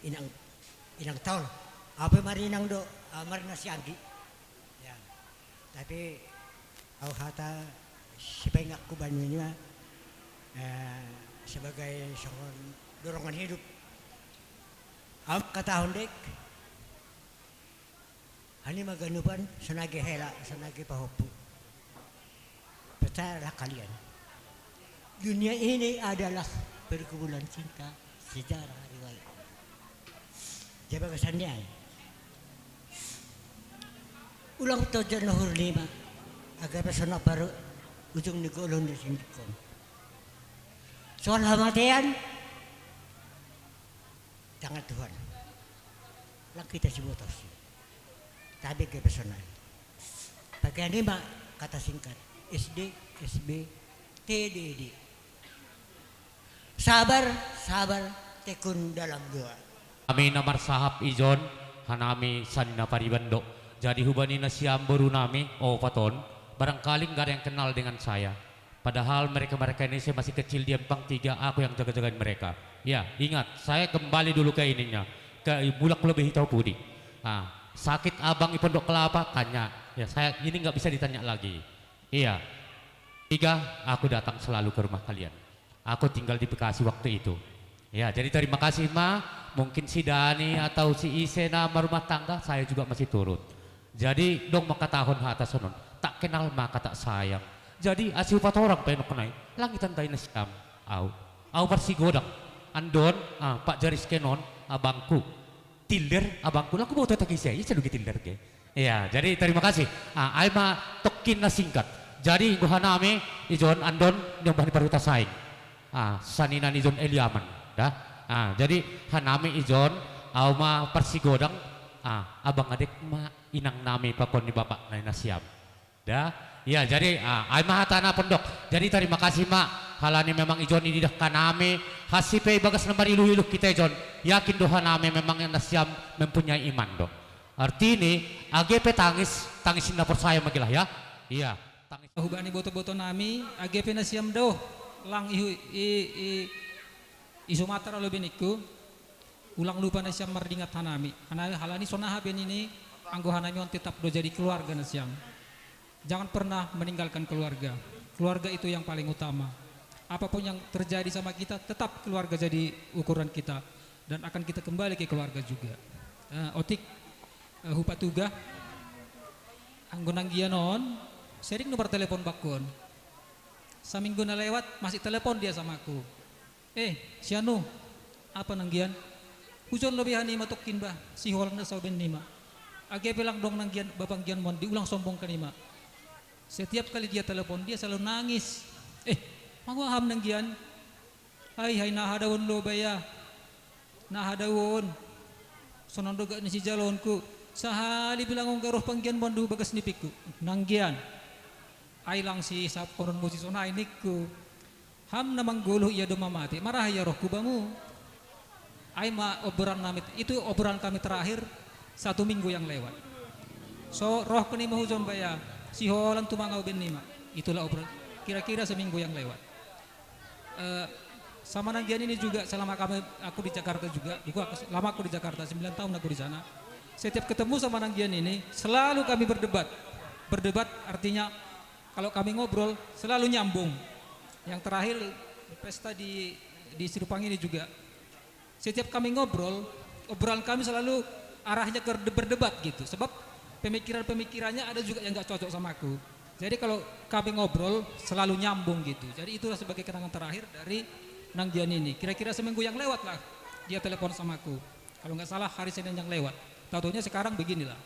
inang, inang taon. Apa marinang do, ah, marina si Anggi. Ya. Tapi au hata sipengakku bani ma, eh, sebagai songon dorongan hidup. Au katahon dek. Hani maganupan sonage hela, sonage pahompu. Salah kalian. Dunia ini adalah pergumulan cinta, sejarah riwayat. Jaga kesandian. Ulang tojo nuhur lima. Agar pesona baru ujung ni golong di sindikon. Soal hamatian, tangan Tuhan. Lang kita si botos. Tapi ke pesona. Pakai lima kata singkat. S D, S B, T D D. Sabar, sabar, tekun dalam doa. Ami na marsahap ijon, hanami sanina paribando. Jadi hubani nasiam boru nami, o paton, barangkali nggak ada yang kenal dengan saya. Padahal mereka-mereka ini saya masih kecil di empang tiga, aku yang jaga-jagain mereka. Ya, ingat, saya kembali dulu ke ininya, ke bulak lebih tahu pudi. Ah, sakit abang di Pondok Kelapa, tanya. Ya, saya ini nggak bisa ditanya lagi. Iya. Tiga, aku datang selalu ke rumah kalian. Aku tinggal di Bekasi waktu itu. Ya, jadi terima kasih, Ma. Mungkin si Dani atau si Ise nama rumah tangga, saya juga masih turut. Jadi dong makatahon hata sonon, tak kenal maka tak sayang. Jadi asi upat orang penok kenai, langitan tai nasiam. Au. Au parsigodang. Andon, ah, Pak Jaris kenon, abangku. Tilder, abangku. Laku bau tetek isi, isi dugi tilder ke. Ya, jadi terima kasih. Ah, ai ma tokkin na singkat. Jadi gohanami ijon Andon nyombah ni paruta saing. Ah, saninan ijon Eliaman. Dah. Ah, jadi hanami ijon au ma parsigodang. Ah, abang adek ma inang nami pakon ni bapak nai nasiam. Dah. Ya, jadi ah, ai ma hatana Pondok. Jadi terima kasih ma. Halani memang ijon ididahkan nami. Hasi pe bagas na mariluh-iluh kita ijon. Yakin do hanami memang nasiam mempunyai iman do. Artini, age pe tangis, tangis inda porsaya magilah ya. Iya, tangis. Hubani boto-boto nami, age pe nasiam do, lang i, i, i, i Sumatera lo benikku, ulang lupa nasiam mardingat hanami. Hanami halani sonaha benini, anggo hanami on tetap do jadi keluarga nasiam. Jangan pernah meninggalkan keluarga. Keluarga itu yang paling utama. Apapun yang terjadi sama kita, tetap keluarga jadi ukuran kita. Dan akan kita kembali ke keluarga juga. Uh, otik, uh, hupatuga. Anggo nanggian on, sering nomor telepon bakon. Seminggu na lewat, masih telepon dia sama aku. Eh, sianu, apa nanggian? Hujon lobi hanima tokkin bah, si holang na sauben nima. Age pelang dong nanggian, bapanggian mon, diulang sombong kanima. Setiap kali dia telepon, dia selalu nangis. Eh, mago ham nanggian? Hai, hai, nahadaon lo baya. Nahadaon. Sonon doga ni si jalonku. Sahali bilang ongga roh panggian bondu bagas nipikku. Nanggian. Ai lang si sap konon musi sonai nikku. Ham na manggoluh ia do mamate, maraha ia rohku bamu. Ai ma obrolan nami, itu obrolan kami terakhir satu minggu yang lewat. So roh keni mahujon baya, si holan tumangau ben nima. Itulah obrolan kira-kira seminggu yang lewat. Uh, sama nanggian ini juga selama kami aku di Jakarta juga, aku lama aku di Jakarta, sembilan tahun aku di sana. Setiap ketemu sama nanggian ini selalu kami berdebat. Berdebat artinya kalau kami ngobrol selalu nyambung. Yang terakhir pesta di di Sirupang ini juga. Setiap kami ngobrol, obrolan kami selalu arahnya ke berdebat gitu. Sebab pemikiran-pemikirannya ada juga yang nggak cocok sama aku. Jadi kalau kami ngobrol selalu nyambung gitu. Jadi itulah sebagai kenangan terakhir dari nanggian ini. Kira-kira seminggu yang lewat lah dia telepon sama aku. Kalau nggak salah hari Senin yang lewat. Taunya sekarang beginilah.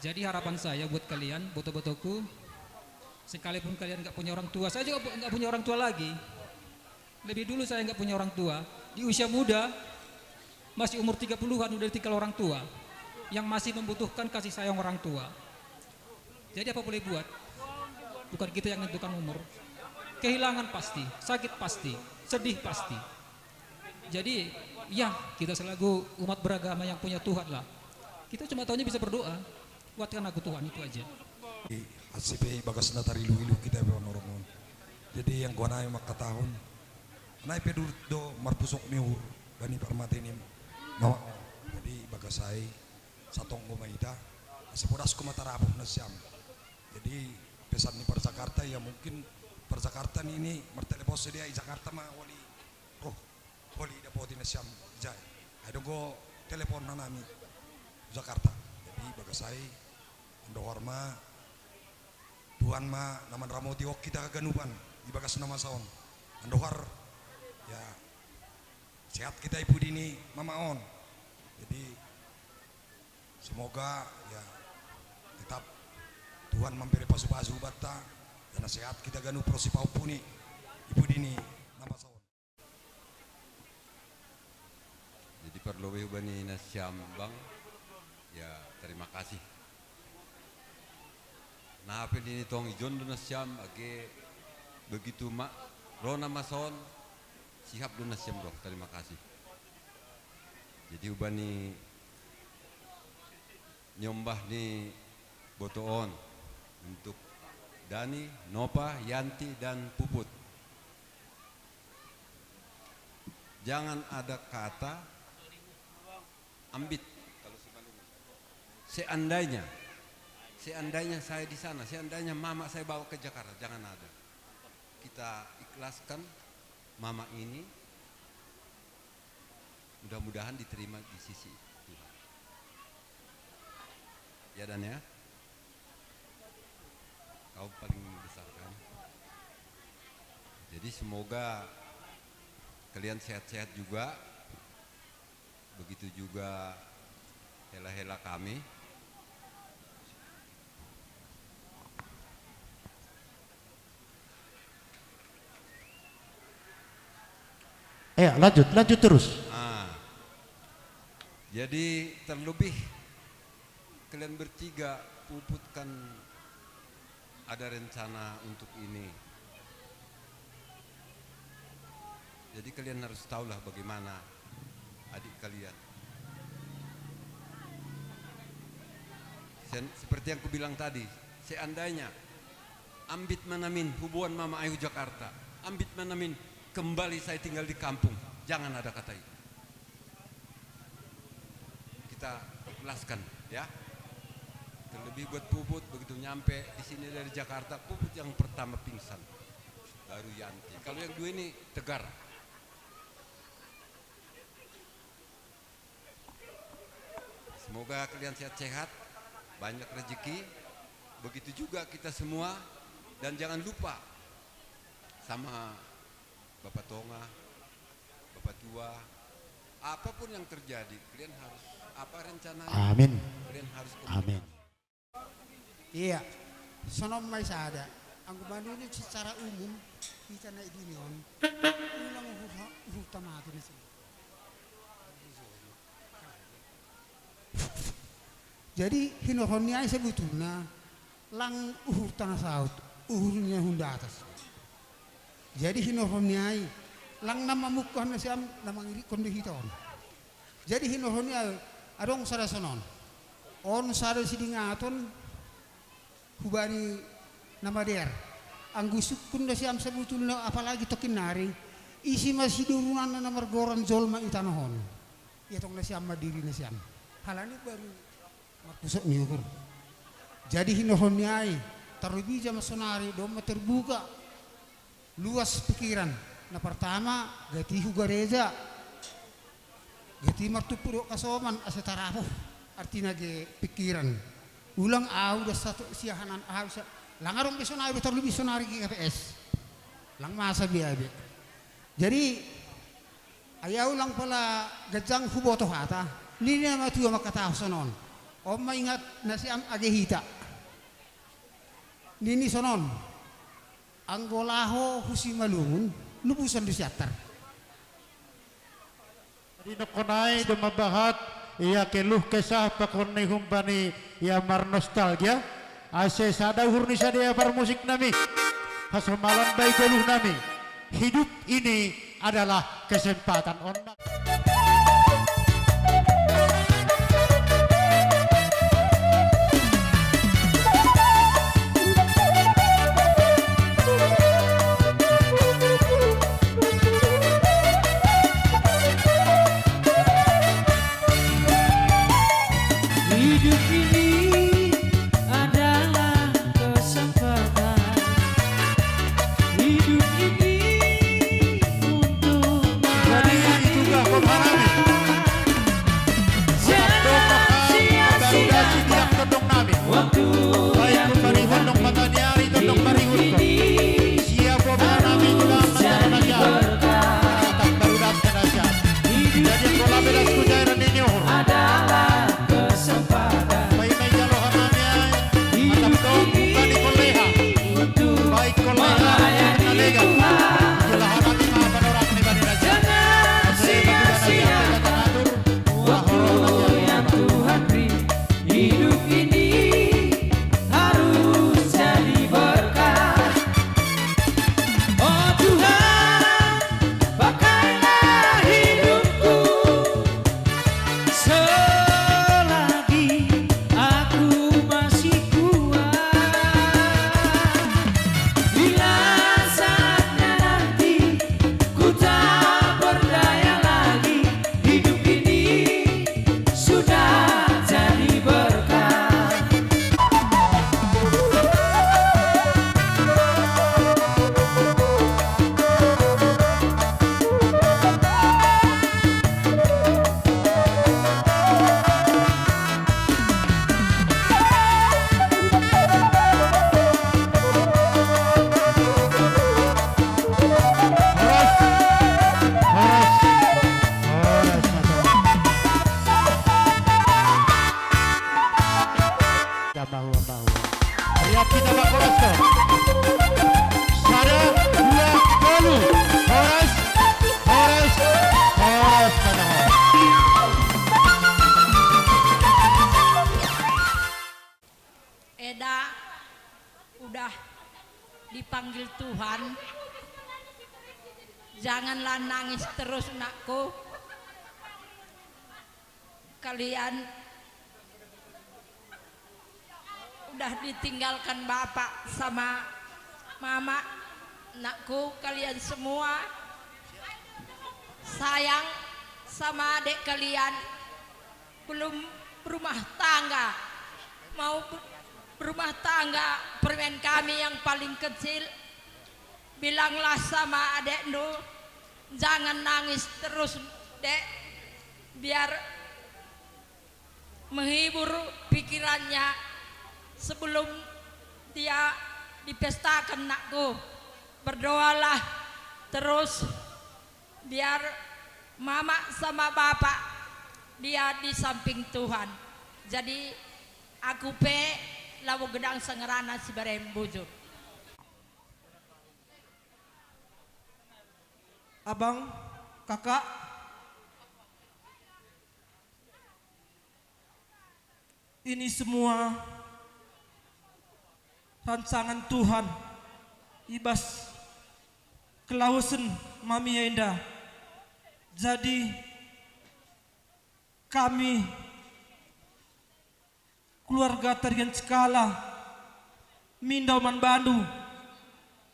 Jadi harapan saya buat kalian, boto-botoku, sekalipun kalian nggak punya orang tua, saya juga nggak punya orang tua lagi. Lebih dulu saya nggak punya orang tua. Di usia muda, masih umur tiga puluhan udah ditinggal orang tua yang masih membutuhkan kasih sayang orang tua. Jadi apa boleh buat? Bukan kita yang menentukan umur. Kehilangan pasti, sakit pasti, sedih pasti. Jadi ya kita selagu umat beragama yang punya Tuhan lah. Kita cuma taunya bisa berdoa. Kuatkan aku Tuhan, itu aja. Asi pe bagas na tariluilu kita pe panorong on. Jadi yang gua nai makatahon. Nai pe durut do marpusok ni uhur bani parmate ni mama. Jadi bagas ai satonggo ma ita. Asi podasku ma tarapuh nasiam. Jadi pesan ni par Jakarta ya mungkin par Jakarta ni ini martelepon sedia i Jakarta ma wali roh wali dapoti nasiam ijai. Ai donggo telepon hanami Jakarta. Jadi bagas ai andohar ma Tuhan ma na manramoti hita haganupan di bagas na masa on. Andohar, ya, sehat hita i pudi ni mama on. Jadi semoga, ya, tetap Tuhan mambere pasu-pasu hubanta, dan sehat hita ganup ro sipahompu ni i pudi ni mama on. Jadi parlobei hubani nasiam, Bang, ya, terima kasih. Na apel ini tong ijon do nasiam, age begitu ma ro na masa on, sihap do nasiam ro, terima kasih. Jadi hubani niombah ni boto on untuk Dani, Nopa, Yanti, dan Puput. Jangan ada kata ambit kalau Simalungun. Seandainya, seandainya saya di sana, seandainya mama saya bawa ke Jakarta, jangan ada. Kita ikhlaskan mama ini, mudah-mudahan diterima di sisi Tuhan. Ya, Dan, ya. Kau paling besar, kan? Jadi semoga kalian sehat-sehat juga. Begitu juga hela-hela kami. Eh, lanjut, lanjut terus. Ah. Jadi terlebih kalian bertiga, Puput, kan ada rencana untuk ini. Jadi kalian harus tahulah bagaimana adik kalian. Sen-, seperti yang kubilang tadi, seandainya ambit ma namin huboan mama ai hu Jakarta, ambit ma namin kembali saya tinggal di kampung, jangan ada kata itu. Kita ikhlaskan, ya. Terlebih buat Puput, begitu nyampe di sini dari Jakarta, Puput yang pertama pingsan, baru Yanti. Kalau yang dua ini tegar. Semoga kalian sehat-sehat, banyak rezeki. Begitu juga kita semua, dan jangan lupa sama Bapak Tonga, Bapak Tua, apapun yang terjadi, kalian harus, apa rencananya, amin, kalian harus komunikasi. Amin. Iya, sonon ma i sada. Anggo manurut secara umum, hita na i dini on, ulang uhur-, uhurta mate na sini. Jadi hinorhon ni ai sebetulna lang uhurta na saut, uhur ni na hun di atas. Jadi hinorhon ni ai lang na mamungka nasiam, na mangirikkon do hita on. Jadi hinorhon ni ai adong sada sonon. On sada sidingaton hubani na madear. Anggo sungkun nasiam sebetulna, apalagi tongkin nari, ise ma sidorunanna na margoran jolma i tanoh on. Ia tong nasiam ma diri nasiam. Halani baru marpusok ni uhur. Jadi hinorhon ni ai, tarlumobi jama sonari, domma terbuka luas pikiran. Na pertama, gati hu gareja, gati martumpu dohot hasoman asa tarapuh, artina ge pikiran. Ulang au das satu siahanan au sa-, lang adong be sonari, tarlumobi sonari G K P S. Lang masa be ai be. Jadi ai au lang pola ganjang huboto hata, nini na matua mangkatahon sonon. On ma ingat nasiam age hita. Nini sonon. Anggo laho hu Simalungun, lubusan do Siantar. Di nongko nai do mambahat ia keluh kesah pakon ni humbani ia marnostalgia. Ase sada uhur ni sada ia parmusik nami, hasomalan bai goluh nami. Hidup ini adalah kesempatan on. Hidup ini adalah kesempatan. Hidup ini untuk merayakan. Jadi itulah pemahaman. Tetap dong makan, baru dasi tidak todong nami. Baik, yang kembali hondong mataniari, Panggil Tuhan. Janganlah nangis terus, nakku. Kalian udah ditinggalkan bapak sama mama, nakku, kalian semua sayang sama adik kalian, belum berumah tangga, mau ber-, berumah tangga, permen kami yang paling kecil, bilanglah sama adikmu, jangan nangis terus, dek, biar menghibur pikirannya sebelum dia dipestakan, nakku. Berdoalah terus, biar mama sama bapak dia di samping Tuhan. Jadi aku pe labo gedang sangarana si barem bujur. Abang, kakak, ini semua rancangan Tuhan, ibas kelausen mami enda. Jadi kami keluarga Tarigan Cikala mindau man bandu,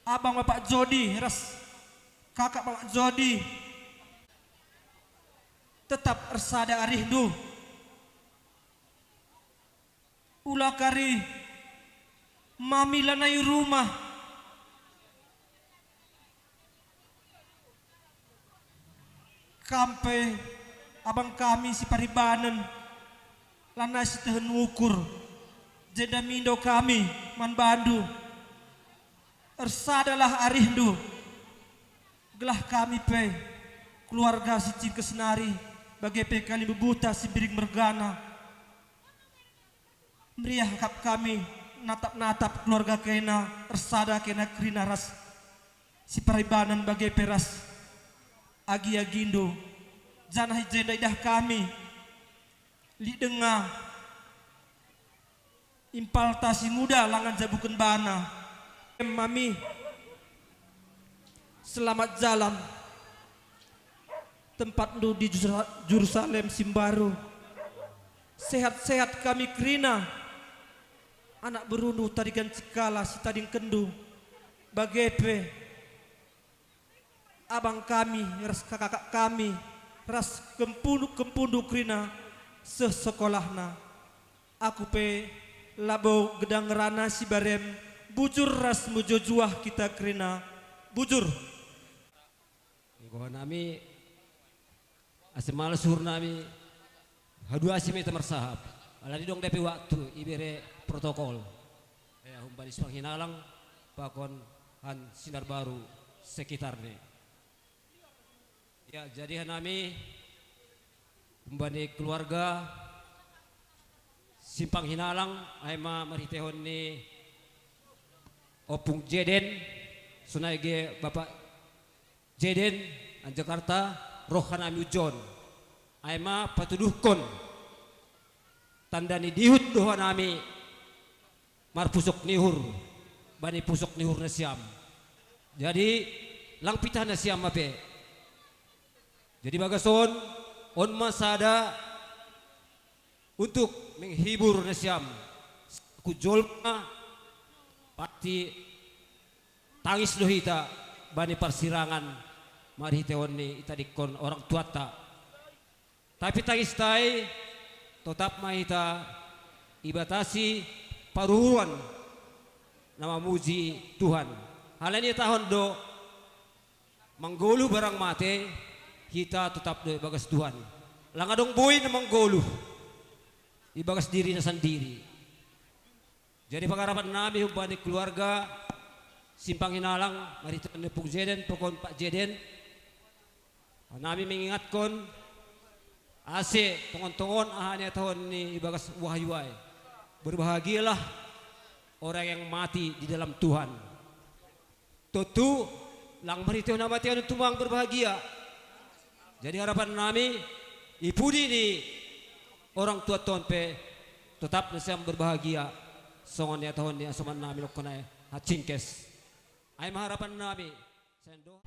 abang bapak Jodi ras kakak bapak Jodi, tetap ersada arihndu. Ula kari mami lanai rumah, kam pe abang kami si paribanen, lanai si tehen ukur, jenda mindau kami man bandu. Ersadalah arihndu, gelah kami pe keluarga si cingkes nari, bage pe kalimbubuta si mbiring mergana. Meriah kap kami natap-natap keluarga kena, ersada kena kerina ras si paribanen bage pe ras agi-agindu. Janah i jenda idah kami, lit denga impalta si nguda langan jabuken bana. Em mami, selamat jalan. Tempatndu di Jerusa-, Jerusalem si mbaru. Sehat-sehat kami kerina anak berundu Tarigan Cikala si tadingkenndu, bage pe abang kami ras kakak kami ras kempundu-kempundu kerina sesekolahna. Aku pe labo gedang ngerana si barem, bujur ras mujojuah kita kerina, bujur. Enggo hanami, ase males uhurnami, haduasi ma hita marsahap. Alani dong dope waktu ibere protokol. Ya, humbani Simpang Hinalang pakon han Sinar Baru sekitarna. Ya, jadi hanami humbani keluarga Simpang Hinalang, ai ma marhitehon ni Ompung Jeden, sonai ge Bapak Jeden, an Jakarta, roh hanami ujon. Ai ma patuduhkon tanda ni dihut do hanami marpusok ni uhur bani pusok ni uhur nasiam. Jadi, lang pitah nasiam ape. Jadi bagas on, on ma sada untuk menghibur nasiam. Ku jolma pasti tangis do hita bani parsirangan marhitehon ni itadingkon orang tuanta. Tapi tangista i totap ma hita ibatasi paruhuran na mamuji Tuhan. Halani ihatahon do, manggoluh barang mate, hita totap do ibagas Tuhan. Lang adong boi na manggoluh ibagas dirina sandiri. Jadi pangarapan nami humbani keluarga Simpang Hinalang, marhitehon ni Ompung Jeden pakon Pak Jeden, hanami mengingatkon ase tongon-tongon aha ni ihatahon ni ibagas Wahyu ai. Berbahagialah orang yang mati di dalam Tuhan. Tontu lang marhitehon hamatean tumang berbahagia. Jadi harapan nami, i pudi ni orang tuanta on pe totap nasiam berbahagia, songon nihatahon ni asoman nami dohot nai hacingkes. Ai maharapan nami. Sendo.